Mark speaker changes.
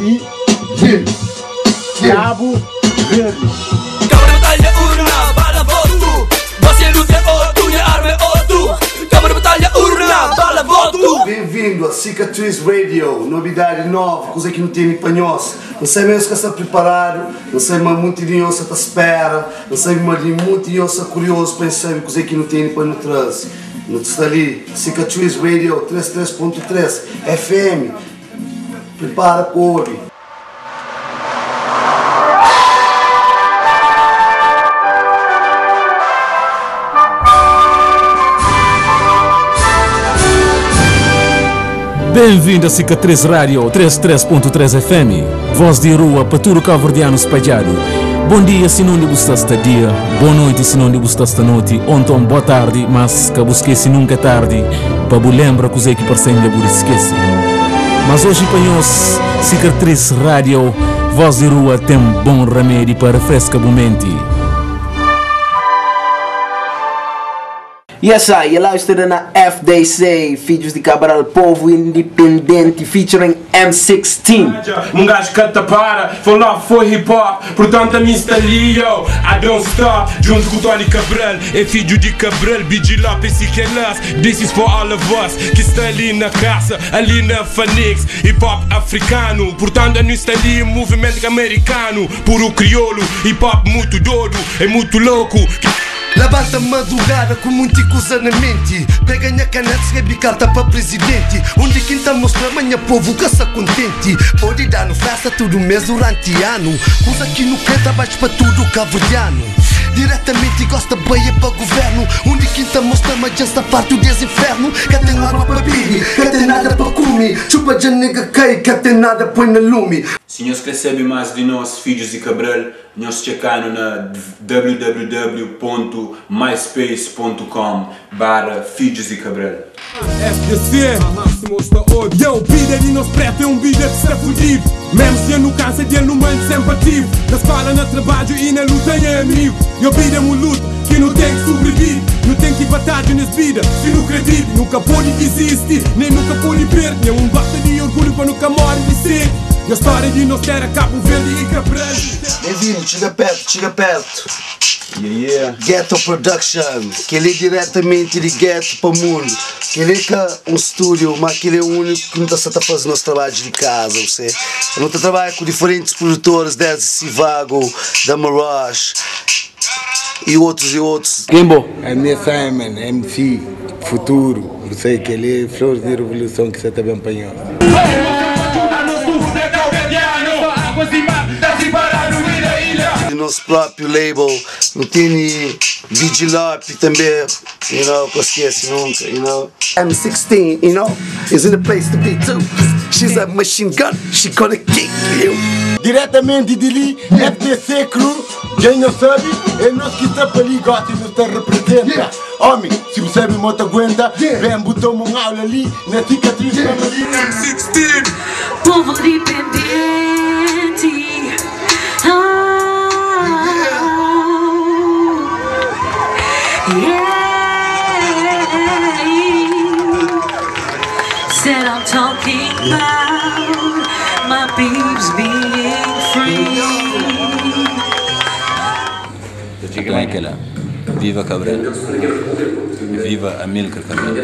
Speaker 1: e Cabo Verde.
Speaker 2: Cabo de batalha urna, bala voto. Você luta é outro, minha arma é outro. Cabo de batalha urna, bala voto.
Speaker 3: Bem-vindo a Cicatriz Radio, novidade nova, coisa que não tem para nós. Não sei mesmo que está preparado, não sei mas muito de nós está espera, não sei mas muito de nós está curioso para saber coisa que não tem para nos trazer. Não está ali, Cicatriz Radio 33.3 FM. Prepara para ouvir.
Speaker 4: Bem-vindo a Cicatriz Rádio 33.3 FM, voz de rua para tudo cabo-verdiano espalhado. Bom dia se não está esta dia, boa noite se não está esta noite, ontem boa tarde, mas que esquece nunca é tarde, para lembra que os que parcem de esquece. Mas hoje para nós, Cicatriz Rádio, voz de rua tem bom remédio para refrescar a mente.
Speaker 5: Yes, I, je luisterde naar FDC, Filhos de Cabral, Povo Independente, featuring M16.
Speaker 6: Um gajo canta para, for love for hip hop. Portanto, a mim está ali, yo. I don't stop. Junto com Tony Cabral, é filho de Cabral, BG Lopes e Kelas. This is for all of us que está ali na caça, ali na Phoenix. Hip hop africano, portanto, a mim está ali, movimento americano. Puro crioulo, hip hop muito doido, é muito louco.
Speaker 3: Levanta madrugada com muita coisa na mente. Pega minha caneta, escreve carta para presidente. Onde quem tá mostrando manhã povo que está contente. Pode dar no festa todo mês durante ano. Coisa que não quer trabalho para tudo cabo-verdiano. Diretamente gosta bem é para governo. Onde quem tá mostrando mas já está farto desse inferno. Que tem água para beber, que tem nada para comer. Chupa de nega cai, que tem nada põe na lume.
Speaker 7: Se nós recebe mais de nós, filhos de Cabral, nós checando na www.myspace.com/filhos de Cabral.
Speaker 6: FDC, Yo, vida de nós preto é um vida que está fudido. Mesmo se eu não cansa dele, não mando sempre ativo. Na escola, no trabalho e na luta é amigo. Eu vida é uma luta que não tem que sobreviver. Não tem que batalha nessa vida, se não acredito. Nunca pode desistir, nem nunca pode perder. Nem um basta de orgulho para nunca morrer de sede. E a história de nós era Cabo Verde e Cabral.
Speaker 3: Bem-vindo, chega perto, chega perto.
Speaker 7: Yeah, yeah.
Speaker 3: Ghetto Production, que ele é diretamente de ghetto para o mundo. Que ele é um estúdio, mas que ele é o único que não está fazendo nosso trabalho de casa, você. Eu não trabalho com diferentes produtores, desde Sivago, da Mirage e outros e outros.
Speaker 5: Gimbo.
Speaker 1: A minha Simon, MC, Futuro, não sei que ele é Flores de Revolução que você também apanhou.
Speaker 3: Nosso próprio label, não tem Vigilop também, you know, que eu esqueço nunca, you know. M16, you know, is in the place to be too. She's a machine gun, she gonna kick you.
Speaker 1: Diretamente de ali, FDC Crew, quem não sabe, é nós que está ali, gosta e nos está representa. Homem, se você me mota aguenta, vem botou uma aula ali, na cicatriz yeah. Ali.
Speaker 6: M16,
Speaker 8: Povo independente. Yeah. Said I'm talking about my peeps being free.
Speaker 7: Então é aquela. Viva Cabral. Viva Amílcar Cabral.